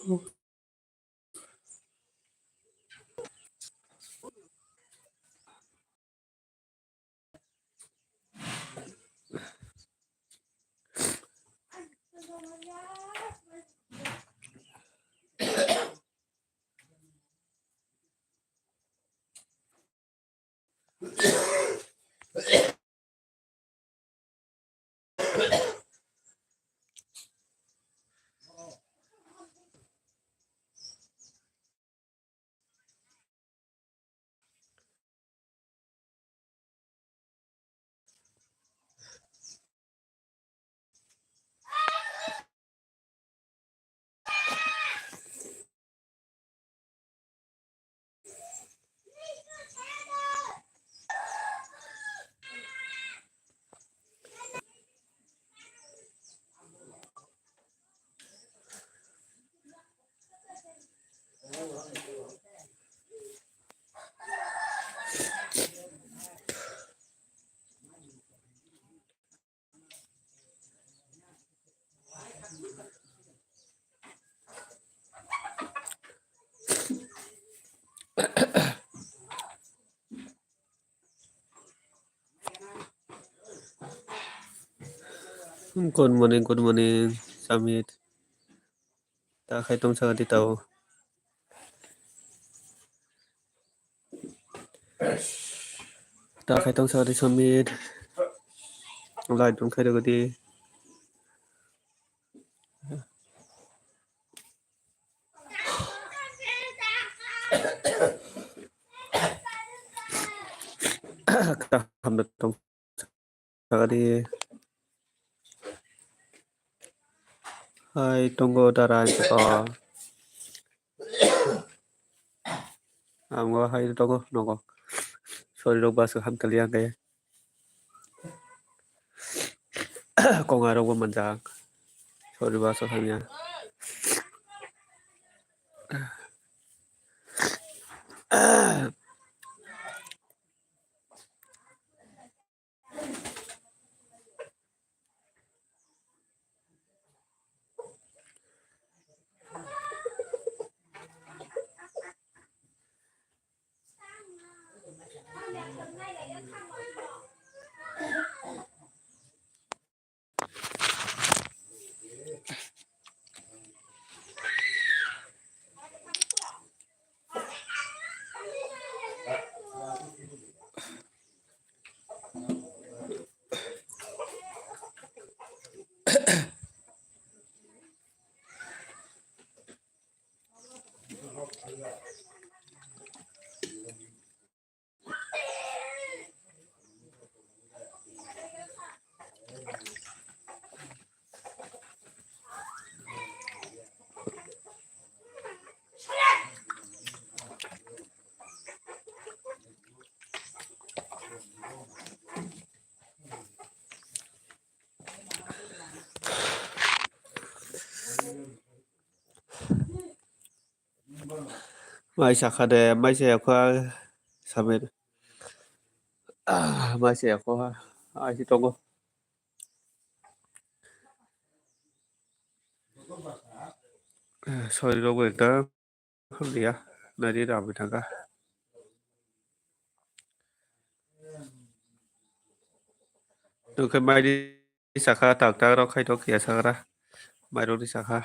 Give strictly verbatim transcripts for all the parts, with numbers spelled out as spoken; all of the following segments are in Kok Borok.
Good morning, good morning, Samit. Ta khai tong saka di tao. Ta khai tong saka di Samit. Light tong khai di. Kaham da tong. Sakadi. Hai tongo dara jiko. Amo hai tongo nogo. Sorry rok basu hamkali ang kaya. Konga rok bo manjak. Sorry basu hamya. Mai sakha de, mai saya kha, Samir. Ah, mai saya kha, ai si tongo. Sorry rok ekta. Hamliya, nari rami thangkha. Nokhe mairi sakha, tak tak rok khai tok ya sakra. Mairok ni sakha.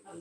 Good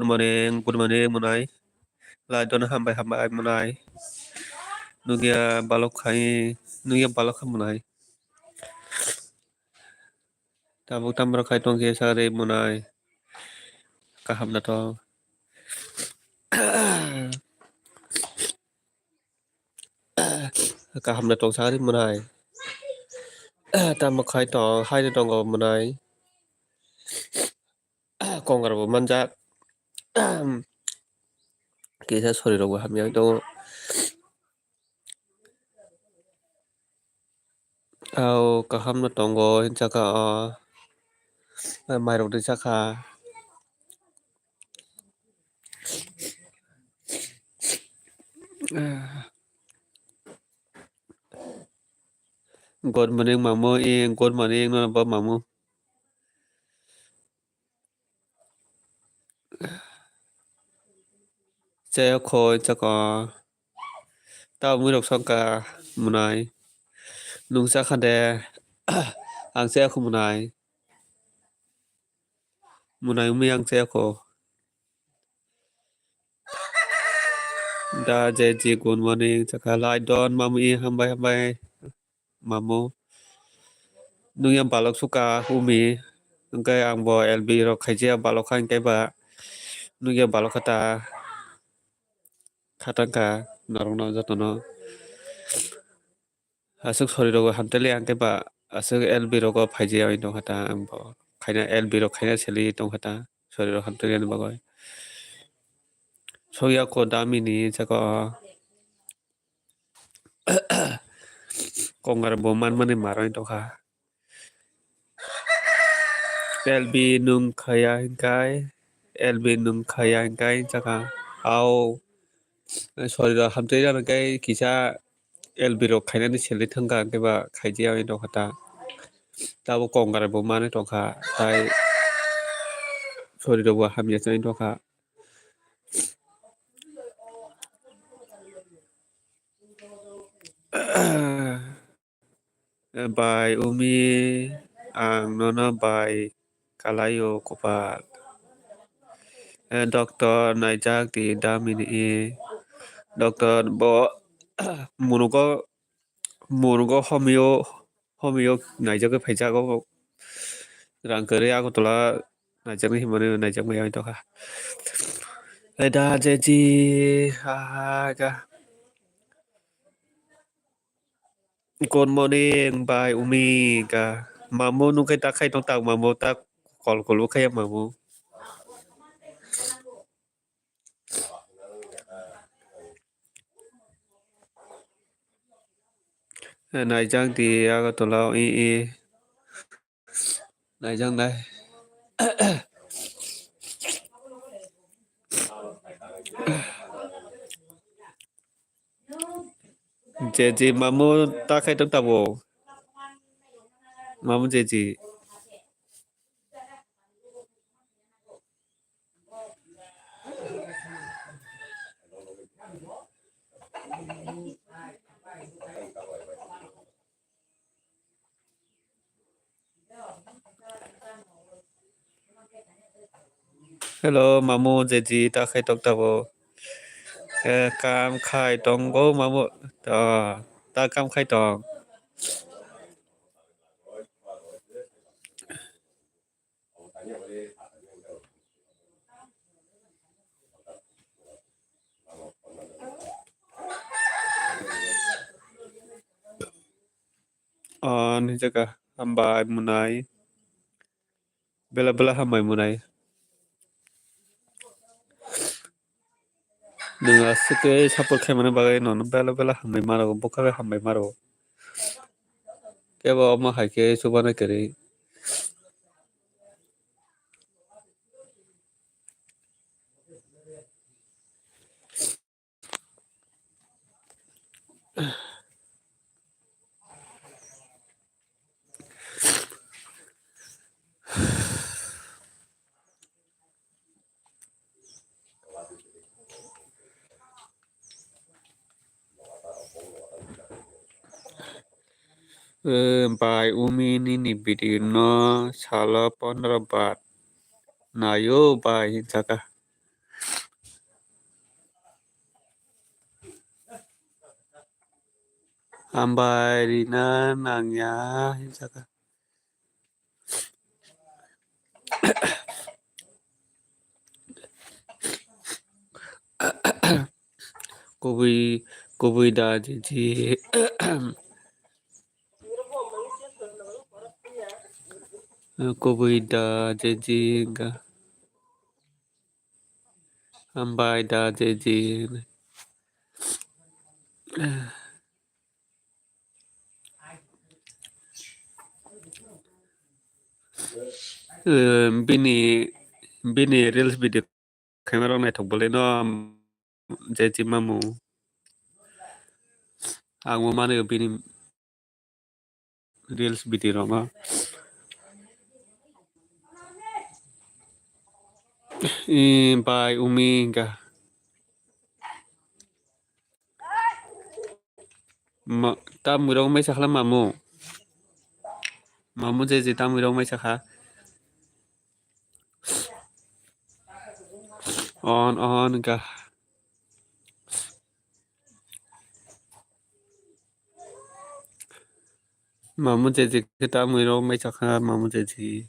morning, good morning, monai. Lai dono hambai, hambai, monai. Nugya balok khai, nugya balok khai, monai. Tabuk tamrok khai tong khe sagri, monai. Kaham na tong. Kaham na tong sagri, monai. Tamo khai tong, hai na tongo, monai. Kongra bo manjak. Kisa sori rok bo hamya tongo. Ao kaham no tongo, hinsa kha o. Mairok ri sakha. Good morning, mamu. Eh, good morning, no, ba, mamu. Chaya kho, chakha. Ta mui rok songkha, monai. Nung chakha de. Ang chaya kho, monai. Monai mui ang chaya kho. Da je ji, good morning, chakha. Lai don, mamu, i, hambai, hambai. Mamu. Nung yang balok suka umi. Hingke ang bo L B rok khaijia balok kha hingke ba. Nung yang balok kha ta. Khatang kha norok no joto no. Aswk sori rogo hamteli hingke ba. Aswk L B rogo phaijia oi tong kha ta ang bo. Khaina L B rok khaina seli tong kha ta. Sori rok hamteli ani bagoi. Sogya ko damini saka. Kongar bo manmani maroi tongkha. L B nung khaya hinkai L B nwng khaya hwnkhe saka, "Ao, sorry rok hamtwi rw hwnkhe kisa L B rok khainani selai thangkha," hwnkhe ba khaidiya wngwi tongkha ta. Tabuk kongrai bo manwi tongkha, tai sorry rok bo hamya se wngwi tongkha. Bai Umi, ang nono bai kalaio kopal. Eh, doctor naijak di damini. Doctor bo munugo, munugo homio, homio naijagwi phaijago. Rang kwrwi Agartala naijaknai hinmani naijakmaya wng tongkha. Eda jeji, aha, ga. Good morning, bai Umi, ga. Mamu nung khe ta khai tong tak mamu ta kol kol bo khaya mamu. Naijak di Agartala o, i, i. Naijak nai. Jeji mamu ta khai tong tabo. Mamu jeji. Hello, mamu jeji ta khai tong tabo. Eh, kam khai tongo mamu. Ah, ta kam khai tong. Oh, ni jaga hambai munai. Bela bela hambai munai. Nwng aswk khe support khaimani bagwi nono bela bela hambai mano, bwkha bai hambai mano. Kebo omo hai khe chubana kwrwi. Eh, bai Umi nini video no salo pondro bar naio bai hinsaka. Hambai rina nangya hinsaka. Kubui, kubui da jeji. Kubui da jeji ga. Hambai da jeji. Eh, bini, bini reels video khaima rok naithok bolai no, jeji mamu. Ang bo mani bini reels video rok no. Eh, bai Umi ga. Ma, tamwi rok mai sakha mamu. Mamu jeji tamwi rok mai sakha. On, on, ga. Mamu jeji khe tamwi rok mai sakha, mamu jeji.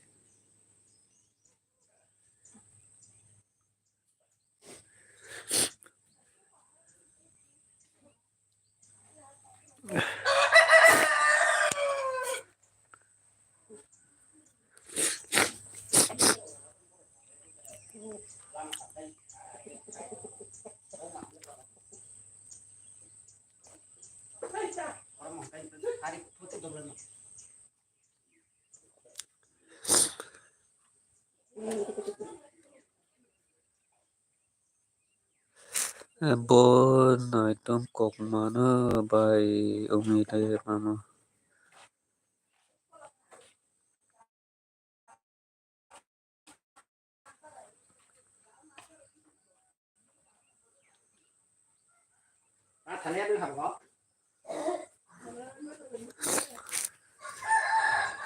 Bo naitom kokmano bai umi le mamo.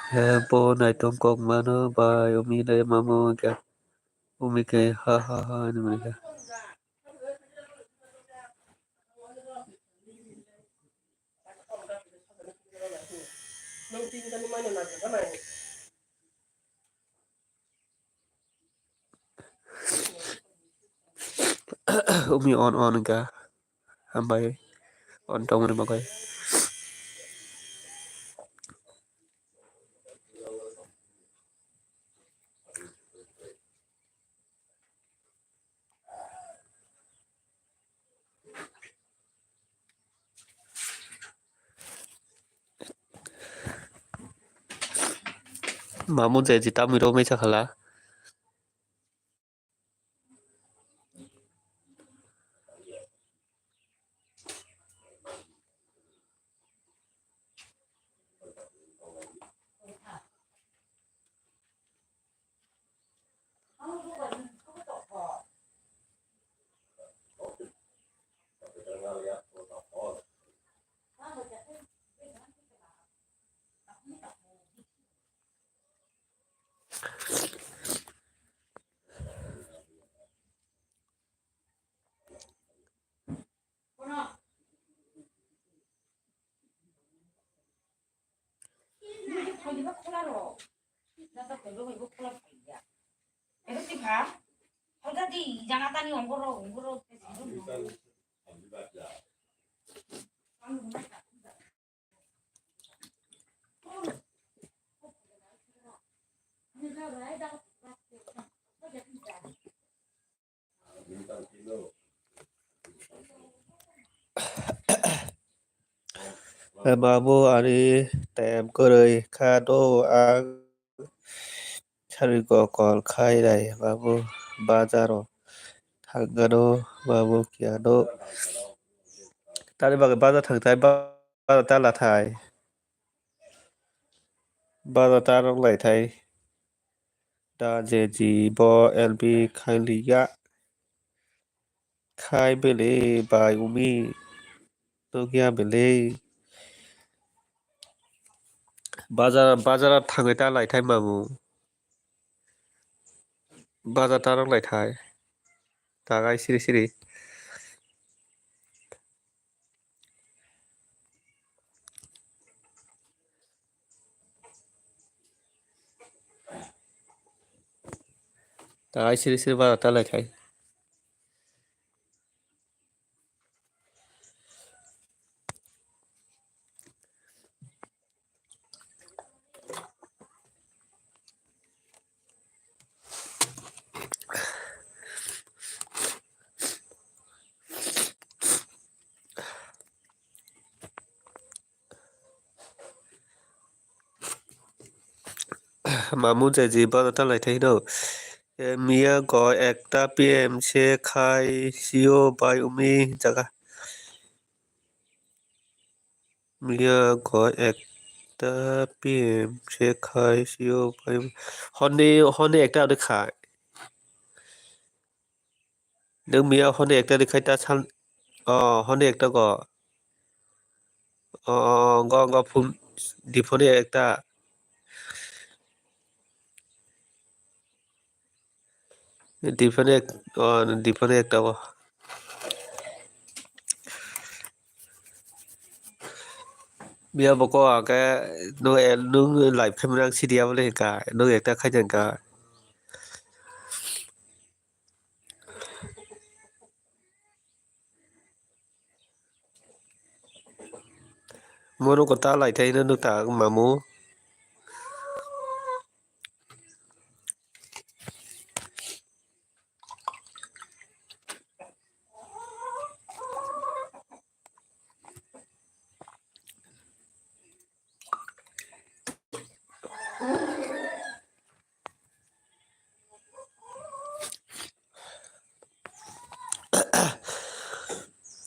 He bo naitom kokmano bai umi le mamo khe. Umi khe ha ha ha hinwi mani kha. Umi on on wngkha. Hambai on tongmani bagwi. Mamu je jita miro mesa khala. Babu ani time kwrwi kha do, ang sari go call khai nai babu, bazaro thangano babu kiya do. Tani bagwi bazar thang thai, bazar ta la thai. Bazar ta rok lai thai. Da je ji bo L B khai li ya. Khai bele bai umi. Nugya bele. Bazar, bazar thangwi ta lai thai mamu. Bazar ta rok lai thai. Tagai siri siri. Tagai siri siri bazar ta lai thai. Mamu je ji bazar ta lai thai no. E miya go ekta P M se khai sio bai umi jaga. Miya go ekta P M se khai sio bai umi. Honni, honni ekta ode khai. Nwng miya honni ekta de khai ta sal. O, honni ekta go. O, o, o, go, go, phun, diphoni ekta. Diphoni ek-, o, diphoni ekta go. Miya boko ake, no, el, no, live camera ang sidi abole ka, no, ekta khai jang ka. Mono ko ta lai thai no ta mamu.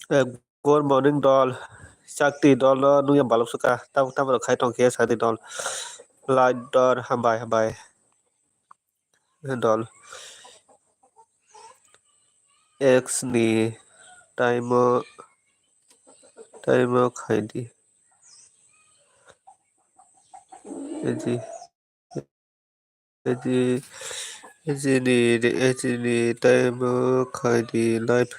Eh, good morning dol. Chakti dol no nungya balok suka. Tabuk tamo khai tong khe chakti dol. Light dol hambai hambai. Dol. X ni time o, time o khai di. Eji, eji, eji ni, eji ni time o khai di live.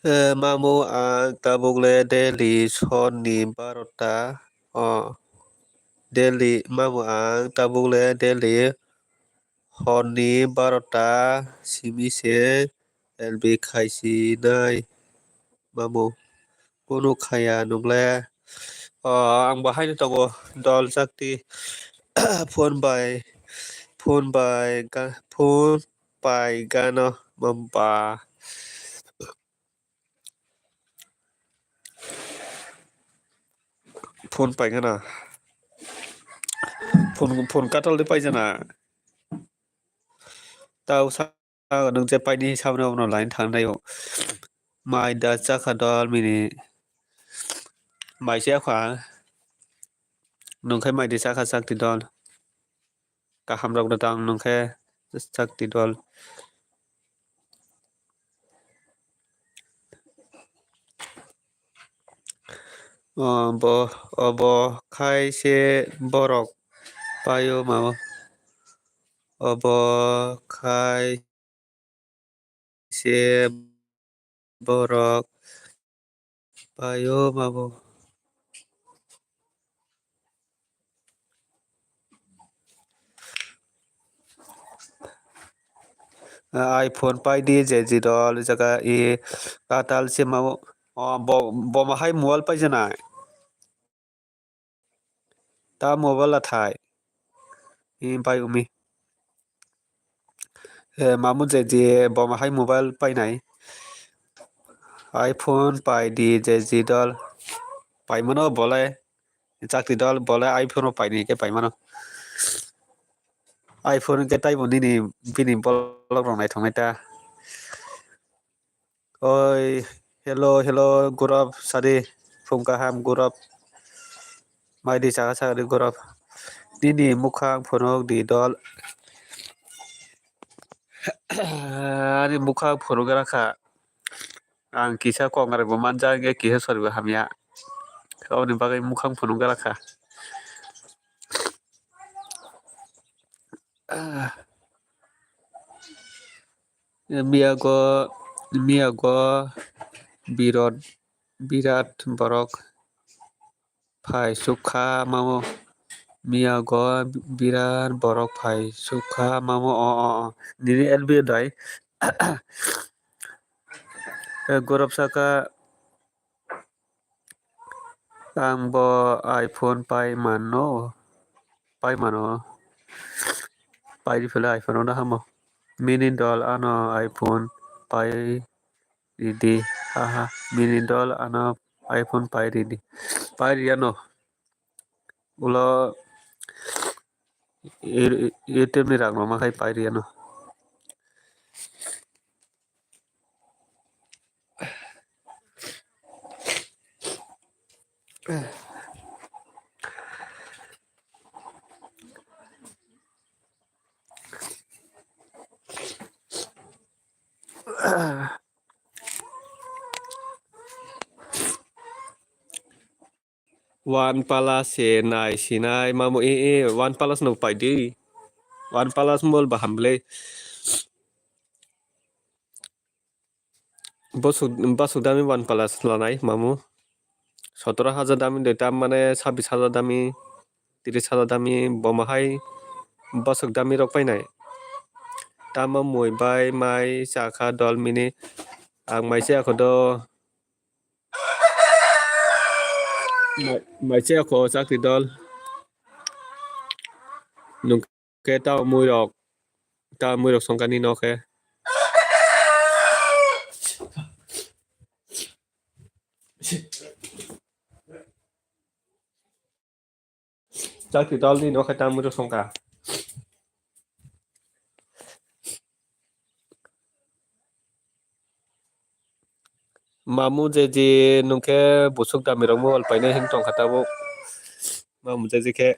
Eh, mamu ang tabuk le daily son ni barota. Oh, daily mamu ang tabuk le daily hor ni barota simi se L B khai si nai mamu. Kunu khaya nung le. Oh, ang bo haino tongo dol chakti. Phone bai, phone bai, ga-, phone pai gano mamba. Phone pai gana. Phone, phone katal de pai jana. Tau sa, nung je pai ni sa no no line thang nai o. Mai da chakha dol mini. Mai se kha. Nung khai mai de chakha chakti dol. Kaham rok da tang nung khe chakti dol. O bo, obo khai se borok paio mabo. Obo khai se borok paio mabo. Ah, iPhone pai di je ji dol jaga i katal se ma o bo, bo ma hai mobile pai jana. Ta mobile la thai. I pai umi. Eh, mamu je ji bo ma hai mobile pai nai. iPhone pai di je ji dol. Pai mano bole. Chakti dol bole iPhone o pai ni ke pai mano. iPhone ke taibo nini bini bolok rok naithok nai ta. Oi, hello, hello, Gurap sadi, phung kaham Gurap. Mai di chaka chaka di Gurap. Nini mukhang phunuk di dol. Ani mukhang phunuk rakha. Ang kisa kok ngarwi bo manja, hwnkhe kisa sori bo hamya. Aboni bagwi mukhang phunuk rakha. Ah. Miyago, miyago birot, birat borok phai sukha mamo. Miyago birat borok phai sukha mamo. O, o, o. Nini L B dai. Eh, Gurap saka, ang bo iPhone pai mano, pai mano, pai di phela iPhone ono hamo. Mini dol ano iPhone pai ridi, haha, mini dol ano iPhone pai ridi, pai ri ano. Ulo A T M ni rang rok ma khai pai ri ano. One Plus se nai sinai mamu e, e, One Plus no pai di. One Plus mol baham le. Bosuk, basuk dami One Plus lanai mamu. Sotoro hajar dami de tam mane sabis hajar dami, tiris hajar dami bo ma hai basuk dami rok painai. Tamo mui bai mai chakha dol mini. Ang mai se ako do. Mai, mai se ako chakti dol. Nung ke tamo mui rok. Ta mui rok songkani no khe. Chakti dol ni no khe ta mui rok songka. Mamu Jeji, nwng khe busuk damirok mobile painai hin tongkha tabuk. Mamu Jeji khe.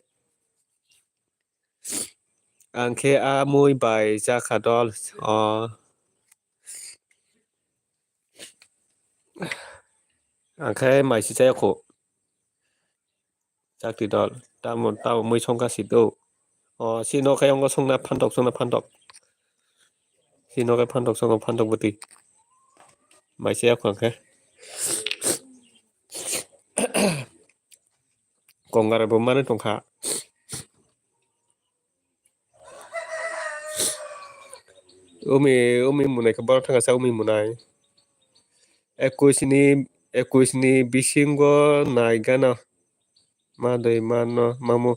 Ang khe a mui bai chakha dol. O. Ang khe mai si chaya kho. Chakri dol. Tamo, tamo mui songkha si do. O, si no khe ongo songna phantok, songna phantok. Si no khe phantok, songo phantok bwtwi. Mai chaya kho ang khe. Kongare bo mani tongkha. Umi, umi munai khe borok thangkha sa umi munai. Ekwis ni, ekwis ni bisingo nai gana. Ma doi mano, mamu.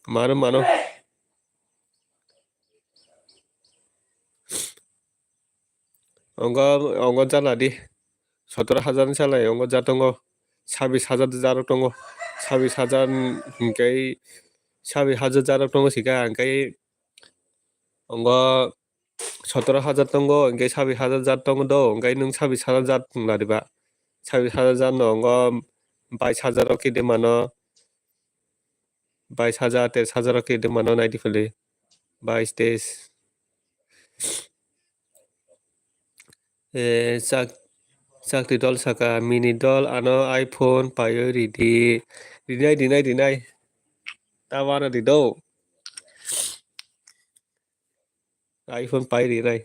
Mano, mano. Ongo, ongo jala di. Sotoro hajar ni salai ongo ja tongo. Sabis hajar ja rok tongo. Sabis hajar hinkhe sabis hajar ja rok tongo sika hinkhe ongo sotoro hajar tongo hinkhe sabis hajar ja tongo do hinkhe nwng sabis hajar ja thwng lariba. Sabis hajar ja no ongo bais hajar rok khe de mano. Bais hajar, teis hajar rok khe de mano naidi phali. Bais, teis. Eh, chak-, chakri dol saka, mini dol ano iPhone paiwi ridi. Rinai, rinai, rinai. Ta wana di do. iPhone pai rinai.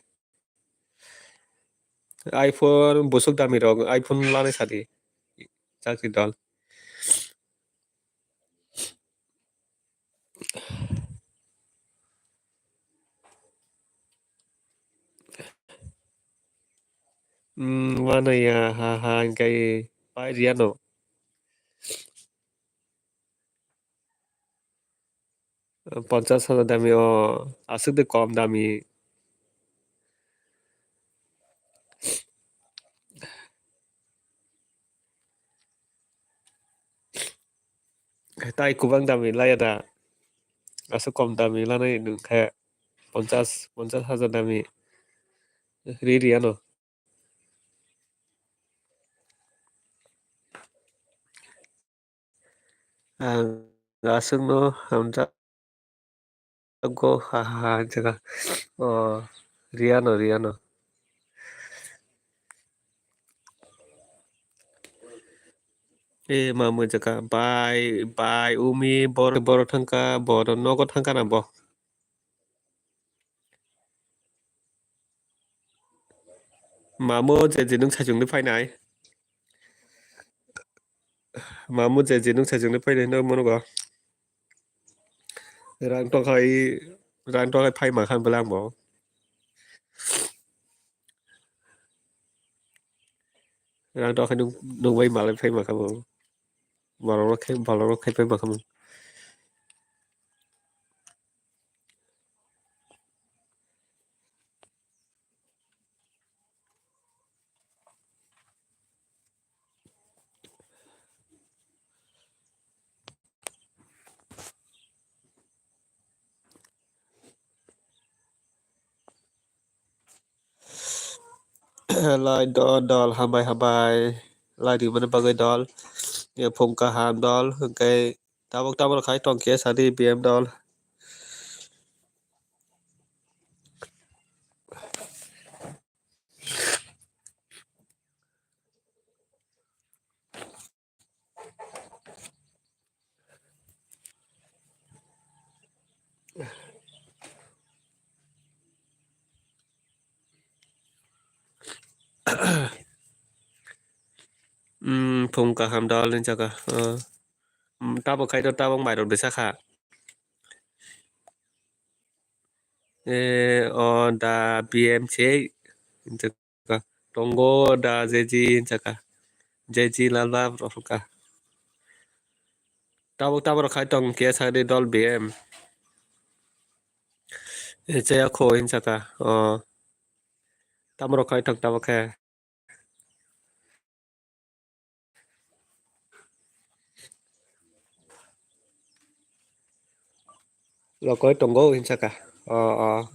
iPhone busuk dami rok iPhone lanai sadi. Chakri dol. Hmm, wana ya, ha, ha, hinkhe pai riya no. Ponchas hajar dami o, aswk de kom dami. Tai kubang dami laya da. Aswk kom dami lanai nwng khe ponchas, ponchas hajar dami ri ri ano. Ang aswkno hamjakgo, ha, ha, ha, hinjakha. O, riyano, riyano. E, mamwi jakha. Bai, bai, umi, bor-, boro thangkha, boro nogo thangkha na bo. Mamu je je nwng saichungni phainai. Mamu je je nwng saichungni phainai no mono go. Rang tongkhai, rang tongkhai phai mankha bwlai ang bo. Rang tongkhai nwng, nwng bai malai phai mankha bo. Borok rok khai, borok rok khai phai mankha bo. Lai do-, dol, hambai, hambai. Lai rimani bagwi dol. Ye phung kaham dol. Hwnkhe tabuk tabuk khai tongkhe sadi B M dol. Hmm, phung kaham dol ni jaga. Oh. Hmm, tabuk khai do tabuk mairok desa kha. Eh, o da B M se. Tongo da J G hinjaka. J G Lalba rok hinjaka. Tabuk tabuk rok khai tong khe sadi dol B M. Chaya kho hinjaka. O. Tamo rok khai tong tabuk khe. Lokoi tongo hinjaka. O, o.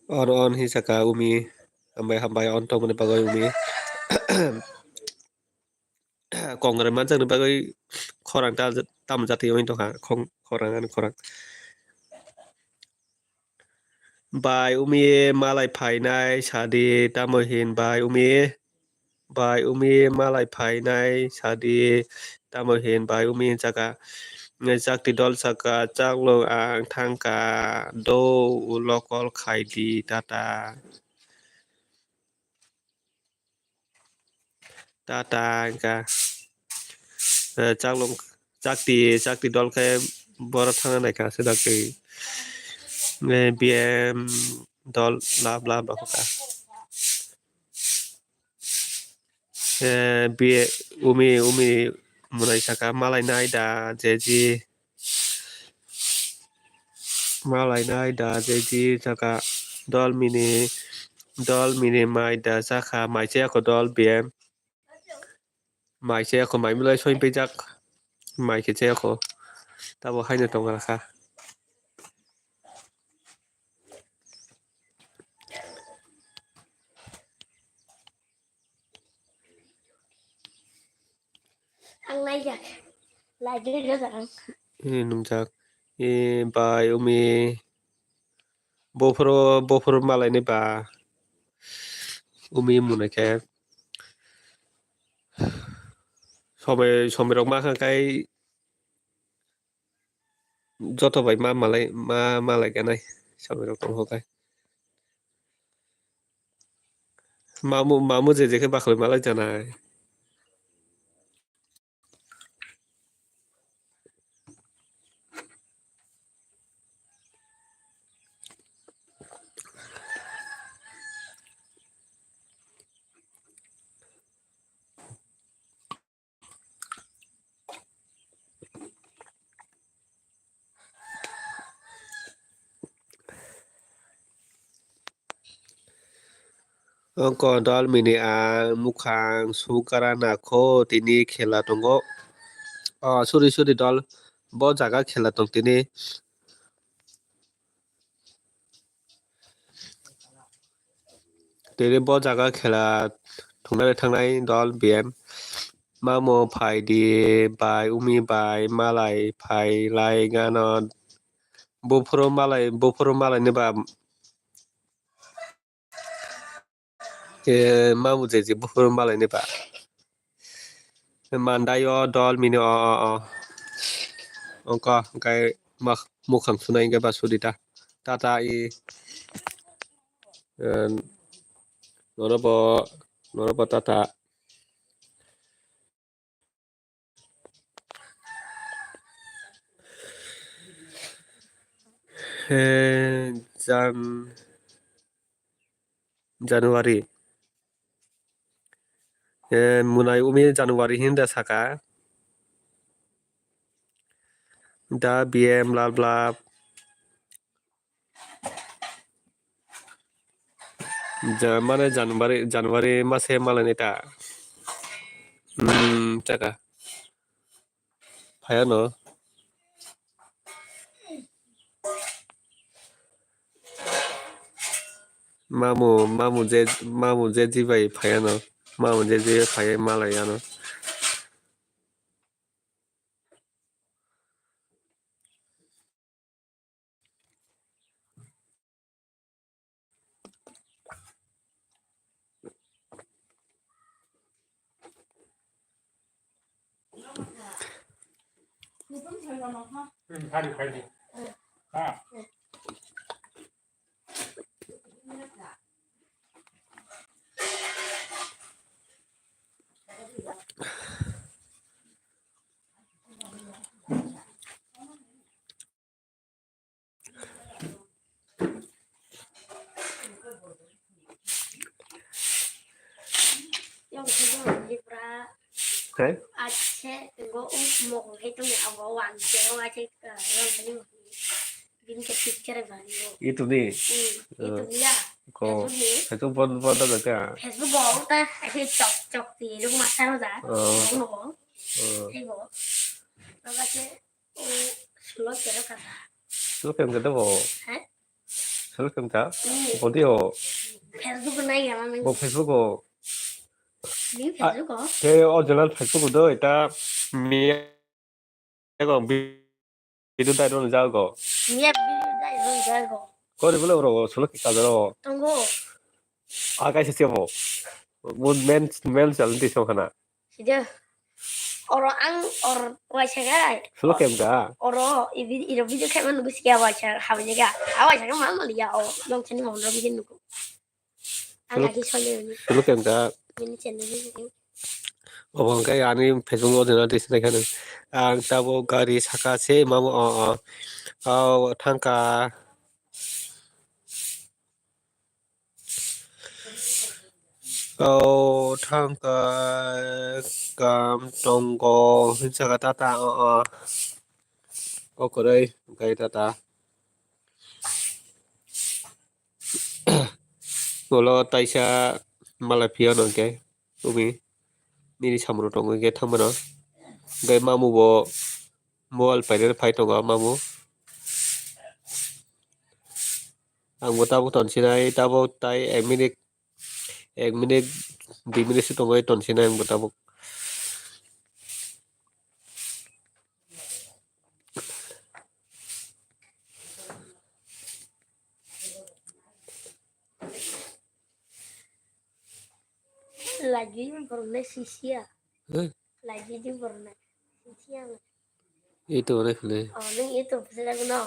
On, on, hi saka umi. Hambai, hambai, on tongmani bagwi umi. Kongrai manjakni bagwi khorang ta, tamo jatwi wngwi tongkha, khong-, khorang ani khorang. Bai umi malai phainai sadi, tamo hin bai umi, bai umi malai phainai sadi, tamo hin bai umi saka, chakti dol saka, chaklong ang thangkha, do ulo call khaidi, tata. Tata, wngkha. Eh, chaklong, chakti, chakti dol khe boro thangna naikha, se dakti. Eh, B M dol lab lab rok kha. Eh, B M, umi, umi, munai saka, malai nai da, jeji. Malai nai da, jeji saka, dol mini, dol mini mai da, saka, mai se ako dol B M. Mai se ako, mai milai soi pejak. Mai khe se ako. Tabo haino tong kha. Ang naijak. Lagi jajak ang. Eh, nungjak. Eh, bai, umi. Buphuru, buphuru malaini ba. Umi mune khe. Somoi, somoi rok ma kha kai. Joto bai ma malai, ma malai ganai. Somoi rok tong kha kai. Mamu, mamu je je khe bakhwlai malai janai. Ongko dol mini ang mukhang sukara na kho tini khela tongo. Oh, sorry, sorry, dol. Bo jaga khela tong tini. Tini bo jaga khela thungnai thangnai dol B M. Mamo phai di bai, umi bai, malai phai lai gano. Buphuru malai, buphuru malai ni ba. Eh, mamu je je buphuru malai ni ba. Mandai o dol mini o, o, o. Ongko, hwnkhe mak-, mukhang sunai hwnkhe ba sudi ta. Tata i, eh, nono bo, nono bo tata. Eh, jan-, January. Eh, munai umi January hinda saka. Da B M lab lab. Ja-, mane January, January mase malai neta. Hmm, chaka. Phaiano. Mamu, mamu je, mamu je jibai phaiano. Mamu je jibai phai malai ano. Hai? Bini khe picture bari o. YouTube ni? Hmm, oh. YouTube ya. Ko. Facebook ni? Facebook bon bon da ka. Facebook bo ta hai chok chok ti rung ma sa da. Oh. Bo no. Oh. Hai bo. Ba ba che o sulo kero ka ta. Sulo kero ka ta bo. Hai? Solo kemta. Hmm. Bodi o. Facebook o nai gana nang. Bo Facebook o. Ni Ah, Facebook o. Ke original Facebook o do eta mi ego bi-, video dai ron jago. Mi video dai ron jago. Kori bole oro solo kita jaro. Tongo. Ah, kaisa chebo. Mo men, men chal di so khana. Sida. Oro ang or waisa ga. Solo kemta. Oro ibi iro video khaima nugo siya waisa habini ga. A waisa ga mal mal ya o. Long chani mo video nugo. Ang Solo, agi sole ni. Solo kemta. Ini channel ni. Obo hwnkhe ani Facebook o dena dis naikha nang. Ang tabuk gari saka se mamo o o. O thangka. O thangka kam tongo hinsa ka tata o o. O kwrwi hwnkhe tata. Ulo taisa malai phiya no hwnkhe umi nini samung tongo hwnkhe thangmano. Hwnkhe mamu bo mobile painani phai tongo mamu. Ang bo tabuk tonsinai tabuk tai ek minute, ek minute, dui minute se tongwi tonsinai ang bo tabuk. Lagi borokno sisiya. Hmm? Lagi di borokno sisiya. Itu onek hwnwi. Oh, nung itu bwsajagwno?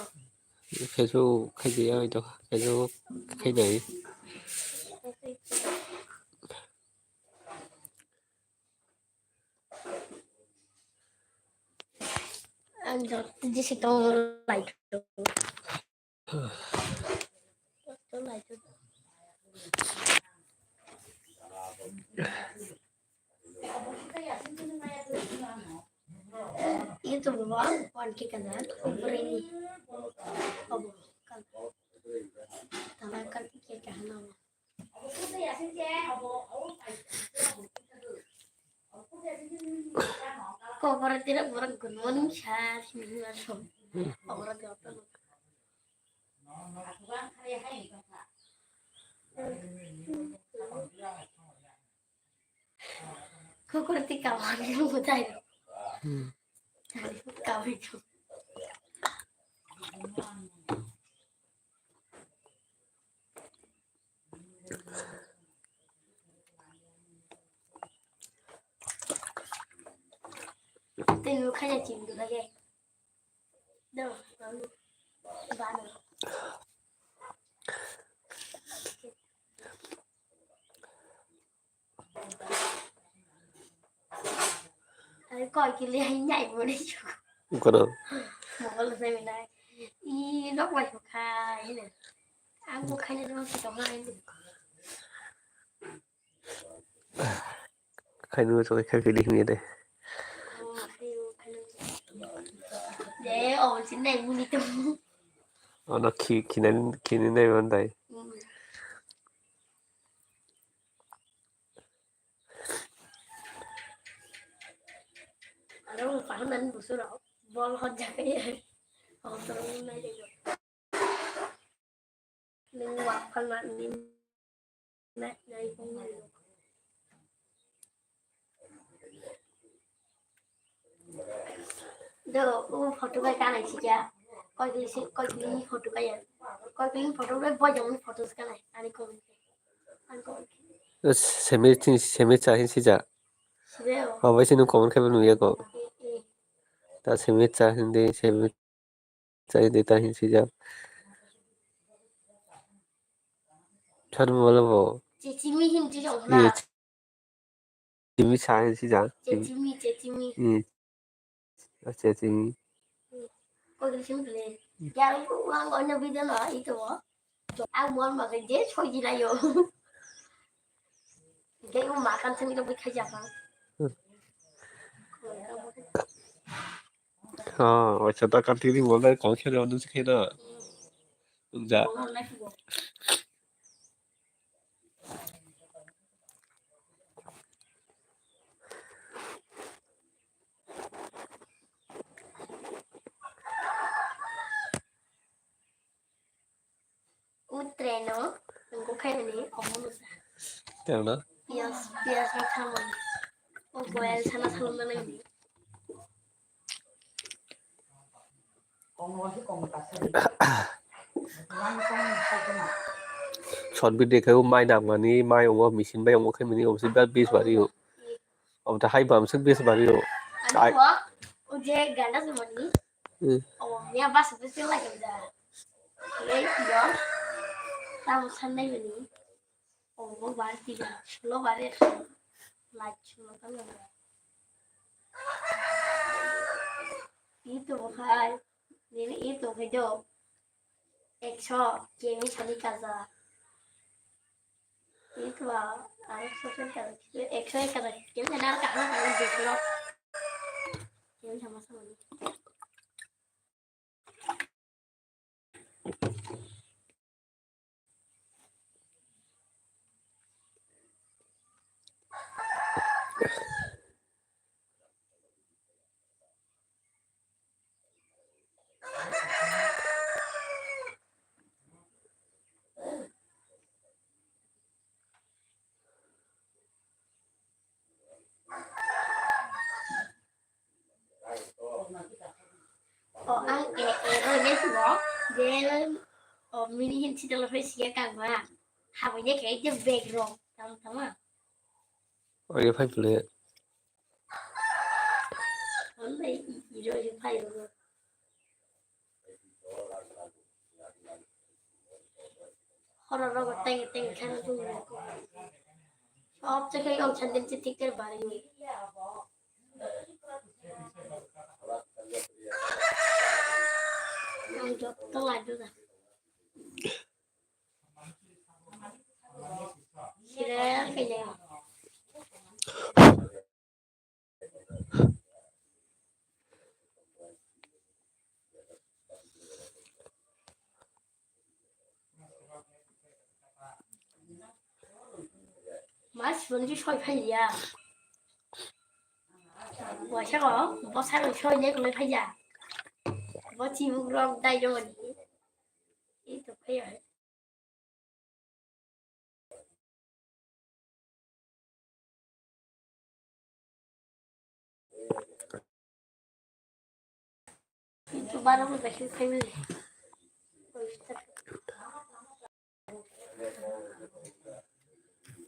Facebook khaidi ya itu. Facebook khaidai. Ang jot jisi tong lai. Itu bawa wan ke kana, beri. Abo, kan. Tangan kan ke kana. Kobor tidak borok good morning sir, sini langsung. Kobor tidak apa. Kobor tidak kawan yang mutai. Hmm. Kawai itu. Tei bo khaina chini dwlai khe. Do, bano. Koi kili hai nyai mani chuk. Kono. Mobile sai minai. I nok mai ko khai ne. Ang ko khai ne ro ki to hai ne. Khai nu to khai kili hini de. De o sin nai muni to. Ono khi, khinan, khini nai man dai. Aro pahanan busuro bol hot jakai. Hot nai de. Nung wak phalna ni nai nai pung nai. Do, o photo kai kanai sikya. Koi kili si, koi kili ni photo kai ya. Koi kili ni photo kai bojong ni photo kanai. Ani comment kai. Ani comment kai. Semi, semi cha hin sija. Sibe o. Obo sini comment kai nuya ko. Eh, eh. Ta semi cha hin de, semi Chai de ta hin sijak. Chan wala bo. Chechimi hin chi jong na. Ye, chimi sa hin sijak. Chechimi, chechimi. Ye. Chechimi. Ko gri sim le. Ya ko wang ono video na ito bo. Ang mon ma je soi di la yo. Ge u ma kan thani lo bi khai ja ka. Oh, waisa ta kan tini mo lai kong khe ro nung se khe na. Wng ja. O No, nungkuk khaimani omo no sa. Tei no? Piyaj, piyaj no khamani. O boil sana salomna nangni. Short video khe o mai namani, mai wngo, machine bai wngo khe mini, omo se birat bis bari o. Omo ta hai bam se bis bari o. Ani Ai. Bo, o je ganda se mani. Hmm. O ya bas bis se lagi da. Ei yo. Tamo san nai mani. O bo bar ti da. Lo bare. Lach lo ka lo. Itu hai. Nini itu video. Ekso kemi sani kaza. Itu ah, ekso kemi kaza. Ekso kaza. Kemi sani kaza. Kemi sama sama. O ang e e roi ne subo je o mini hin sitalo phai siya kangma. Habai ne khe je bag rok tam tama. Oye phai pule. Ang bai i i roi phai rok. Horo rogo teng teng khan tung. Sob se khai ong chan din chitik ter bari ni. Ang jotto laidu da. Sira kaya. Mas bonji soi phai ya. Waisa ko, bosa ko soi ne ko phai ya. Bo chibuk rok dai do ni. Ei to phai ya. Itu barang udah kita ini.